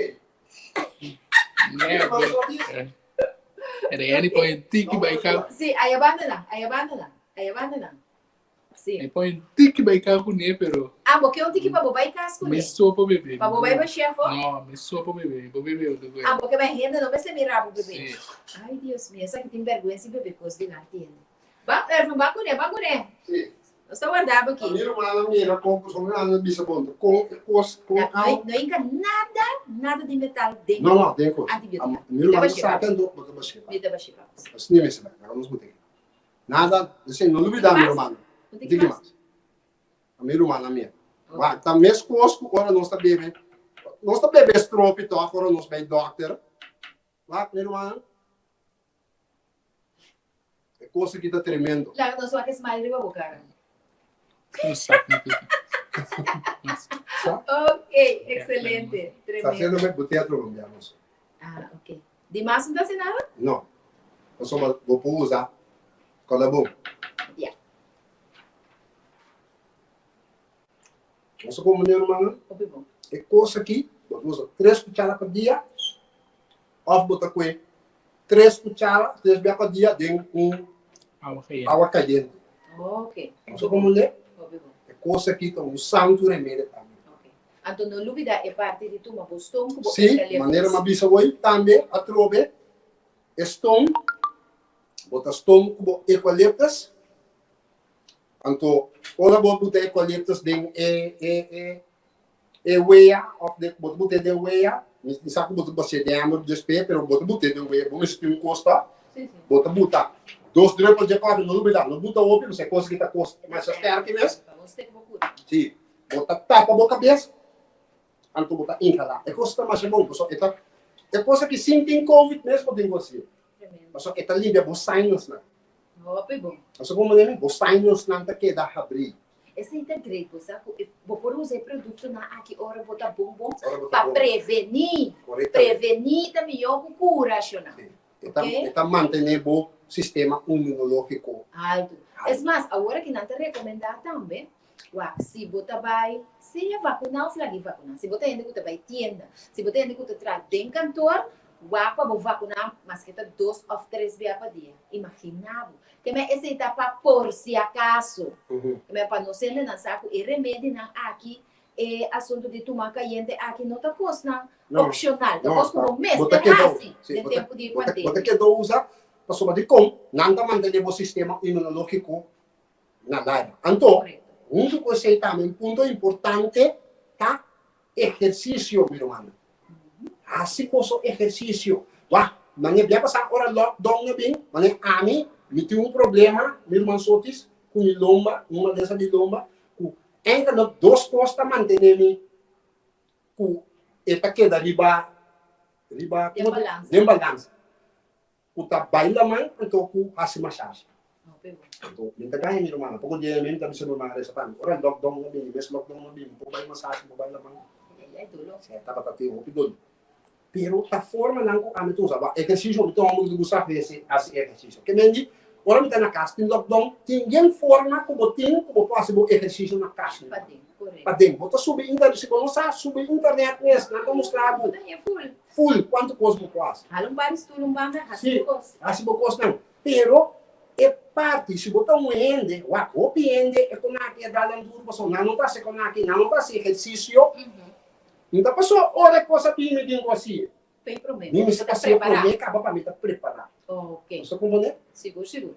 Reni poi un tiki bai ka. Sí, ahí abandona, ahí abandona, ahí abandona. Sí. E poi un tiki bai ka kuné, pero. Ah, bo ke un tiki pa bo bai kas kuné? Mi so por bebe. Pa bo bai pa chef? No, mi so por bebe. Bo bebe otro kos. Ah, bo ke bai hende no mester mira bo bebe. Sí. Ay, Dios mío, esaki tin bèrgwensa di bebe kos dilanti hende. Ba, Ervin, ba kuné, ba kuné. Sí. Nos ta warda bo aki. Mi rumannan mira kon ku son grandi bisa bon ta kon e kos kon Na, no, au. no inka nada, nada di metal den No, no, den kos. antibiotika. Mi rumannan sa ken do bo ta bashé pa. Mi ta bashé pa. Asina mi sa bai, laga nos bot'é. Nada, esei no lubida mi rumannan. Un tiki Tiki mas. mas. Mi rumannan mira. Wak, ta mes kos ku ora nos ta bebe, nos ta bebe stropi tòg ora nos bai dòkter. Wak, mi rumannan. E kos aki ta tremendo. Laga nos wak e smile riba bo kara. Ok, excelente. Está haciendo Tremendo. bo teatro colombiano. so. Ah, ok. Di mas no ta haci nada? No. Pasobra bo por usa kòrda bon. Ya. Nos a komprendé, rumannan? Hopi bon. E kos aki, bo ta usa tres kuchara pa dia, òf bo ta kue tres kuchara, tres bia pa dia den un awa kayente. Ok. Nos a komprendé? Hopi bon. E kos aki ta un santu remedio tambe. Ok. Anto no lubida e parti di tuma bo ston ku bo Sí, eukaliptus. manera mi a bisa hoy, tambe atrobe e ston, bo ta ston ku bo eukaliptus. Anto, ora bo buta eukaliptus den e, e, e, E wea of de bo ta bot'é den wea, mi mi sa ku bo ta basi'é den hamber despues, pero bo ta bot'é den wea, bo mester tin un kos ta, bo ta buta dos drùpel dje kòfi, no lubidá, no buta hopi, pasobra e kos aki ta kos masha sterki mes. Si, bo ta tapa bo kabes, anto bo ta inhalá. E kos ta masha bon, pasobra e ta, e kos aki sin tin covid mes bo tin ku hasié, pasobra e ta limpia bo sinusnan. Hopi bon. Pasobra komo manera bo sinusnan ta keda habrí. Esei ta great, bo sa ku bo por usa e produktonan aki ora bo ta bon bon Ora bo ta pa bon. prevení. Korektamente. Prevení ta mihó ku kura, shona. Sí. E ta, Ok? e ta mantené bo sistema inmunológiko Altu. altu. Es mas, awor aki nan ta rekomendá tambe, wak, si bo ta bai sea vakuná òf lag'i vakuná, si bo ta hende ku ta bai tienda, si bo ta hende ku ta traha den kantor, Wak pa bo vakuná maske ta dos òf tres bia pa dia. Imaginá bo. Ke men esei ta pa por si akaso. Ke men pa nos hendenan sa ku e remedinan aki, e asuntu di tuma kayente aki no ta kosnan opshonal, ta kos ku bo mester hasi den tempu di pandemia. Bo ta keda usa pasobra dikon nan ta mantené bo sistema imunológiko na laira. Anto, huntu ku esei tambe un punto importante ta Ehersisio, mi rumannan. Hasi boso ehersisio. Wak, mane bia pasá ora lockdown a bin, mane ami, mi tin un problema, mi ruman Sotis, ku mi lomba, un malesa di lomba, ku enkele dos kos ta mantené mi ku e ta keda riba, riba, Den balansa. Den balansa. Ku ta bai laman anto ku hasi masashi. Anto mi ta gaña mi rumannan. Poko dia mi ta bisa mi rumannan resa pa mi. Ora lockdown a bini, mes lockdown a bini, mi por bai masashi, mi por bai laman. Si, tabata tin hopi doli. Pero ta formanan ku ami ta usa. Wak, ehersisio, mi ta un homber ku ta gusta hasi ehersisio. Ke men di, ora mi ta na kas tin lockdown, tin yen forma ku bo tin ku bo por hasi bo ehersisio na kas. Paden. Bo ta subi internet, si bo no sa subi internet mes, nan ta mustra bo. Full cuanto cos bo por haci. Hala un par di stoel un banda, haci bo cos. Si, haci bo cosnan. Pero e parti, si bo ta un hende, wak, hopi hende e con aki a dal nan duro pasobra nan no ta haci con aki, nan no ta haci ehercicio. No ta pasobra ora e cos a bini mi tin cu haci. P'e prome. Mi mester ta haci e prome caba pa mi ta prepara. Ok. Bo sa comprende? Sigur, sigur.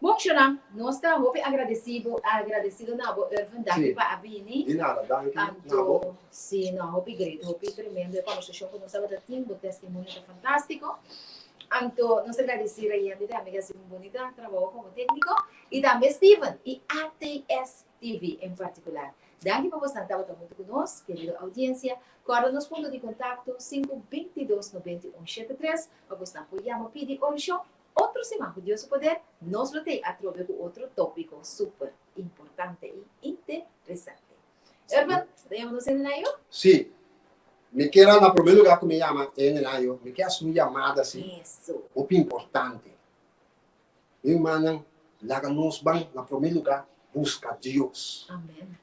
Bon, Shonan, nos ta hopi agradecido, agradecido na bo, Ervin, danki pa a bini. Di nada, danki na bo. Anto, si, no, hopi great, hopi tremendo e conversacion cu nos tabata tin, bo testimonio ta fantastico. Anto, nos ta agradeci Rayendi tambe cu a haci un bunita trabou como tecnico, y tambe Steven y ATS TV en particular. Danki pa bosnan tabata hunto cu nos, kerido audiencia. Corda nos punto di contacto, sinku bintidos nobenta i un shete tres, pa bosnan por yama pidi oracion. Otro siman ku Dios su poder nos lo tei atrobe ku otro tópiko super importante i interesante. Erwin, bo ta yama nos hende na yo? Sí. Mi kier a na promé lugá ku mi yama hende na yo, mi kier hasi un yamada si hopi importante. Mi rumannan, laga nos ban na promé lugá buska Dios. Amen.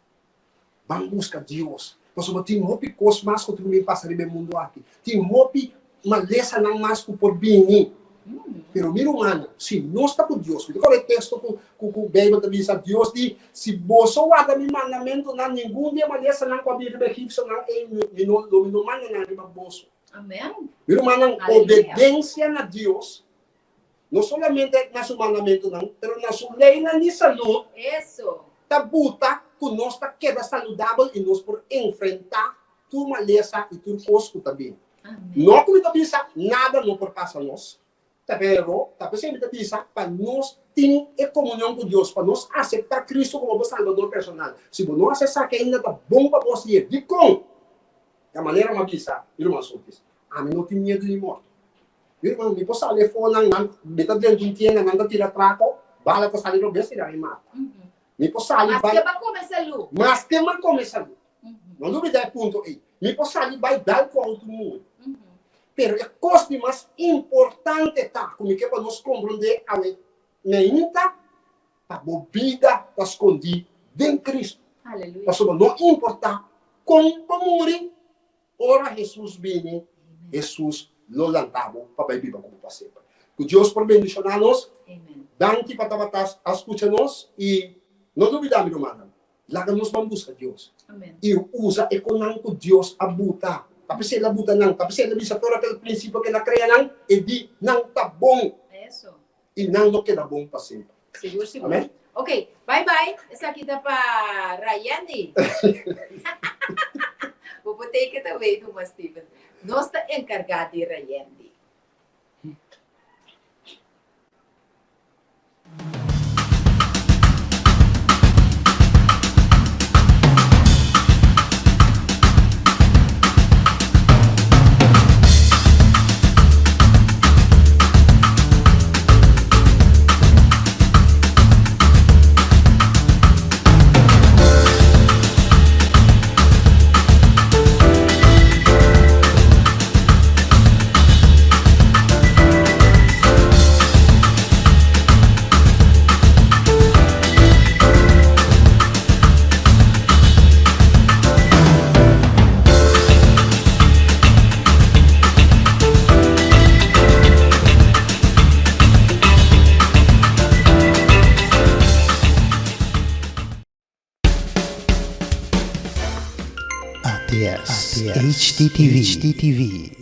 Ban buska Dios. Pasobra tin hopi kos mas ku tin ku bin pasa riba e mundu aki. Tin hopi malesanan mas ku por bini. Pero mi rumannan, si nos ta ku Dios, mi ta kòrda e teksto ku ku Beibel ta bisa, Dios di, Si boso warda mi mandamentunan, ningun di e malesanan ku a bin riba e egipsionan ei, mi no, lo mi no manda nan riba boso. Amen. Mi rumannan, obedensia na Dios, no solamente na su mandamentunan, pero na su leynan di salud, Eso. ta buta ku nos ta keda saludabel i nos por enfrentá tur malesa i tur kos ku ta bini. Amén. No ku mi ta bisa nada no por pasa nos, pero ta p'esei mi ta bisa pa nos tin e komunion ku Dios, pa nos aseptá Kristu komo bo Salbador personal. Si bo no hasi esaki ainda ta bon pa bo hasié. Dikon? Ta manera mi a bisa mi ruman Sotis, ami no tin miedu di morto. Mi ruman, mi por sali afó nan, nan, mi ta drenta un tienda, nan ta tira trako, bala ta sali robes tira mi mata. Mi por sali Maske bai. bo a kome salú. Maske mi a kome salú. No lubidá e punto ei. Mi por sali bai dal ku outo muri. Pero e kos di mas importante ta ku mi ke pa nos komprondé awe meinta, pa bo bida ta skondí den Kristu. Aleluya. Pasobra no importá kon bo muri, Ora Hesus bini, Hesus lo lanta bo pa bai biba ku bo pa semper. Ku Dios por bendishoná nos. Danki pa tabata a skucha nos i no lubidá mi rumannan, laga nos ban buska Dios i usa e konan ku Dios a buta. Ta p'esei el a buta nan, ta p'esei el a bisa for akel prinsipio ku el a krea nan, e di nan ta bon i nan lo keda bon pa semper. Sigur, sigur. Amen. Ok, bye bye. Esaki ta pa Rayendi. Bo por take it away tuma Steven. Nos ta enkargá di Rayendi. ATS HDTV.